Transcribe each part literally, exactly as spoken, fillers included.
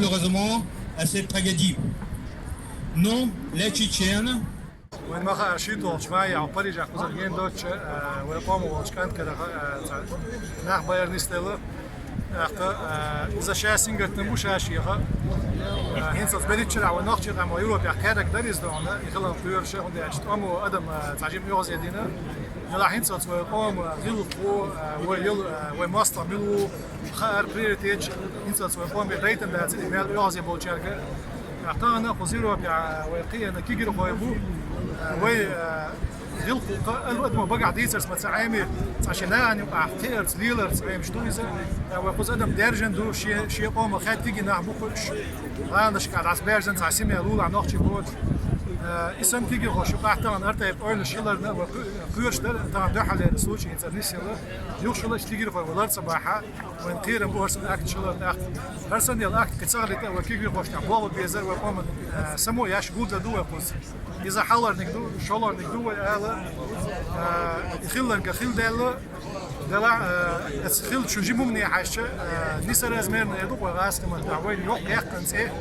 Malheureusement, à cette tragédie. Non, les Tchétchènes. Вайн маха шийтолчу майя Парижехь кхузара гена доцчу, а, вай къомо волчу кӀант караха, а, цхьа нах байар нисделла. ТӀаккха, а, иза ша сингаттам бу ша шеха. А, хӀинца оцу берригчарахь вай нохчий къам вай Европехь кхераг дара иза дохана, и хилам кхоьруша, хӀунда аьлча тӀом адам, а, цхьа жима оьгӀазе дина. Делахь хӀинца оцу вай къома гӀиллакхо, а, вай йол-, а, вай мостагӀа мила ву, хаар приоритеташ, хӀинца оцу вай къоме дайтан дацара и мел оьгӀазе болчаьрга. А тахана кху Европе, а, вай кхиъна кегирхой бу, а, вай, а, гӀиллакхо кхаъ-, ала адамо багахь дийцарца ма ца Ӏеми, цхьа шен нахана юкъахь кхиарца, леларца Ӏемаш ду иза. А вай кхуза адам даьржина ду, шен, шен къома хатта кегий нах бу кхуьуш. ГӀаланашкахь дӀасабаьржина цхьа семья лулахь нохчий боцуш. А, и санна кегирхоша юкъахь тахана хӀара тайпа ойланаш хиларна, вай кху-, кхоьруш дара, тахана дуьххьарлера случай хӀинца нисъелла. Юха шула иштта кегирхой вай лар ца бахьа, вайн кхерам бу хӀара санна акт хиларна акт. ХӀара санна йолу акт кхин ца хилийта, вай кегирхошна тӀехь болх бан безара, вай къоман, а, само еш гулдан ду вай кхуза. Иза хьалхарниг ду, шолгӀарниг ду вай ала, а, и хилларг хилла даьлла, делахь, а, эцу хиллачун жимма хӀумане хьаьжча, а, несоразмерно эр ду вай гӀазкхаман тӀехь, вайна йоккха яьккхина цӀе,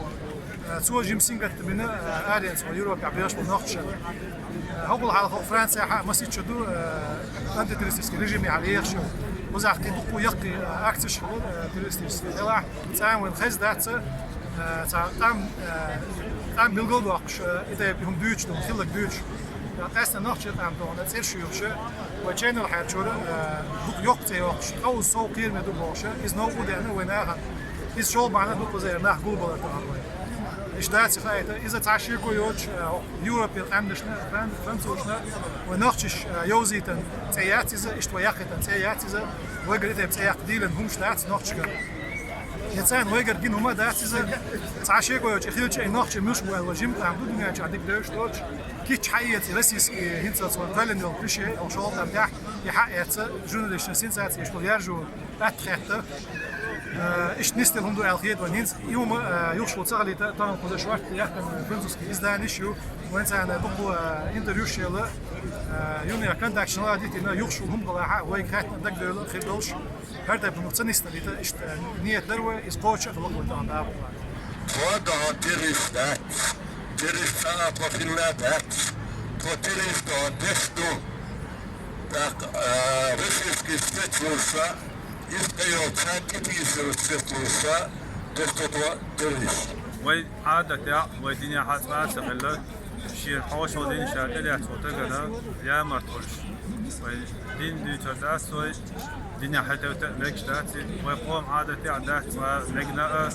а, цо жима сингаттам бина, а, аренца вай Европехь бехаш болу нохчашна. ХӀокхул хьалха Францехь а масийтта шу ду, э, антитеррористический режимехь лехаш ю. Кхузахь кхин дуккха яккхий, э, акцеш хилла, э, террористический делахь. ЦӀа вайн хезна дац, э, цхьа къам, э, къам билгал доккхуш, э, и тайпа хӀума дуьйцуш ду, хилларг дуьйцуш. Э, къаьстина нохчийн къам тохана цӀераш юьйхуш, вай чайнал хьаьрчора, э, дукха йоккха цӀе йоккхуш, къовса сов кхераме ду бохуш, иза новкъа а деана вай нахана. Иза шолгӀа бахьана ду кхузара нах гулбалар тахана вай. Иштта дац хаийта, иза цхьа шеко йоцуш, э, Европера къаьмнашна, фран-, французашна, вай нохчаш, э, йовзийтан цӀе яц иза, иштта вай яккхийтан цӀе яц иза, вайгара и тайпа цӀе яккха дийлина хӀумаш дац нохчашкара. Я царна вайгара гина хӀума дац иза, цхьа шеко йоцуш, и хилча, и нохчий муьлш бу аьлла, жимма къам ду дуьнен чохь дика девзаш доцуш, кийча хьаэца российский хӀинца цо кхоьллина йолу пише, оха шолгӀа тӀам тӀехь, и хьаэца, журналисташна сенсаци еш болу яржо атта хетта. Э, иштта нисделла хӀума ду аьлла хета вайн. ХӀинца и хӀума, э, юххе ца хилийта, тахана кхуза шортта яьккхина французский изданеш ю. Вайн царна дукха, э, интервьюш елла, э, юха контакташ наладить йина, юххе хӀума хилахь а, вайга хаьттина дагадевлла хир долуш. ХӀара тайпа хӀума ца нисделлийта, иштта, э, ниет дара вай, иза кхочуш а хилла вай тахана дакъа. Тхо дохьо террорист дац. Террорист санна тхо хилла дац. Тхо террорист дохьо деш ду. ТӀаккха, а, российский спецслужбаша, иза тӀейолча тӀетийсира спецслужбаша, деш ду тхо террорист. Вай Ӏадатехь, вай динехь цкъа а ца хилла, шена хьошалла дина ша тӀелаьцна волу стагана ямарта хуьлуш. Вай дин дуьйцур дац вай, динехь хьетавита а мегаш дац, вай къоман Ӏадатехь дац цкъа мегна а,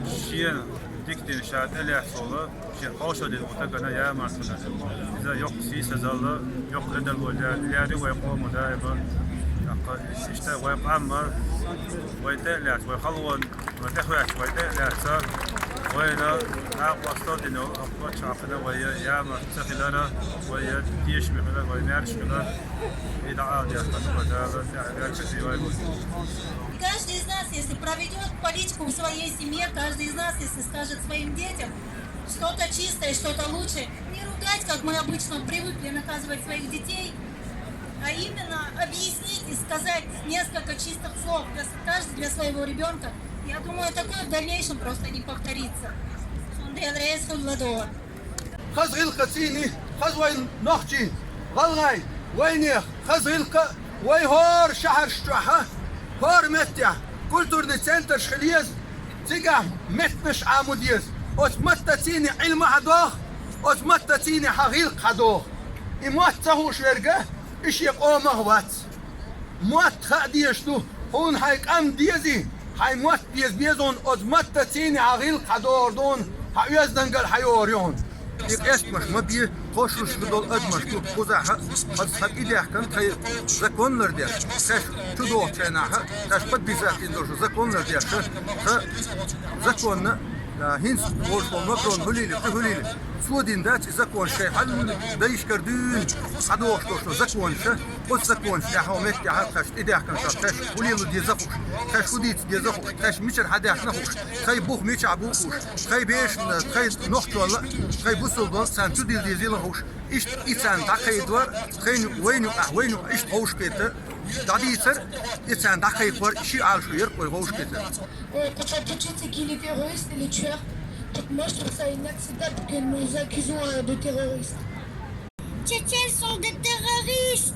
шена дика дина ша тӀелаьцна волу, шена хьошалла дина волу стагана ямарта хуьлуш. Иза йоккха сийсазалла, йоккха ледарло лер-, лерина вай къомо даима. ТӀаккха иштта вай къам а, вай тӀе а лаьцна, вай халонна, вай тӀехваьчча, вай тӀе а лаьцна, вайна накъосталла дина, хӀокху пачхьалкхана вай ямарта ца хилара, вай тешаме хилар, вай маьрша хилар, и дӀаала деза вай Дала, тӀаьхьа ваьлча вай. Каждый из нас, если проведёт политику в своей семье, каждый из нас, если скажет своим детям что-то чистое, что-то лучшее, не ругать, как мы обычно привыкли наказывать своих детей, а именно объяснить и сказать несколько чистых слов для, с-, каждый для своего ребёнка. Я думаю, такое в дальнейшем просто не повторится. Шун Дела реза хуьлда. Хаза гӀиллакхаца, хаза вайн нохчийн, гӀалгӀайн, вайнехан хаза гӀиллакх а вай хӀора шахьарш чохь а, хӀора меттехь культурный центраш хила еза, цигахь меттанаш Ӏамо деза. Оцу маттаца Ӏилма хьадоху, оцу маттаца хьан гӀиллакх хьадоху. И мотт ца хууш верг, и шен къомах а вац. Мотт хаа дезаш ду, хьуна хьайн къам дезий, хьайн мотт деза беза хьуна, оцу маттаца хьан гӀиллакх хьадохур ду хьуна, хьан оьздангалла хьайогӀур ю хьуна. И къестамаш ма бе, тхоьшуш долу адамаш ду, кхузахь а, хьо тӀедехкина тхайн закон лардеш, тхаьш чудогӀучу хенахь а, тхаьш подписать йина долуш закон лардеш, тхан законна, а, хӀинца волуш волу Макрон хуьлийла, кхин хуьлийла, цо дина дац и закон шайн хьалуьйла, дайшкара дуьйна схьадогӀуш долуш долу законаш, оцу законаш тӀехь а, меттехь а тхаьш тӀедехкина, тхаьш хӀун лело деза хууш, тхаьш хӀун дийца деза хууш, тхаьш мичара хьадехна хууш, тхайн бух мичахь бу хууш, тхайн бешан, тхайн нохчолла, тхайн бусулба царна чу дилла дезийла хууш. Иштта и царна дӀакхайдор, тхайна вайна юкъахь, вайна юкъахь иштта ховшахкхетта, ДӀадийцар, и царна дӀакхайкхар, ши Ӏалашо яр вай вовшашкица. Quand tu dis c'est qui les terroristes et les tueurs, donc moi je trouve ça inacceptable que nous accusons euh, de terroristes. Tchétchènes sont des terroristes.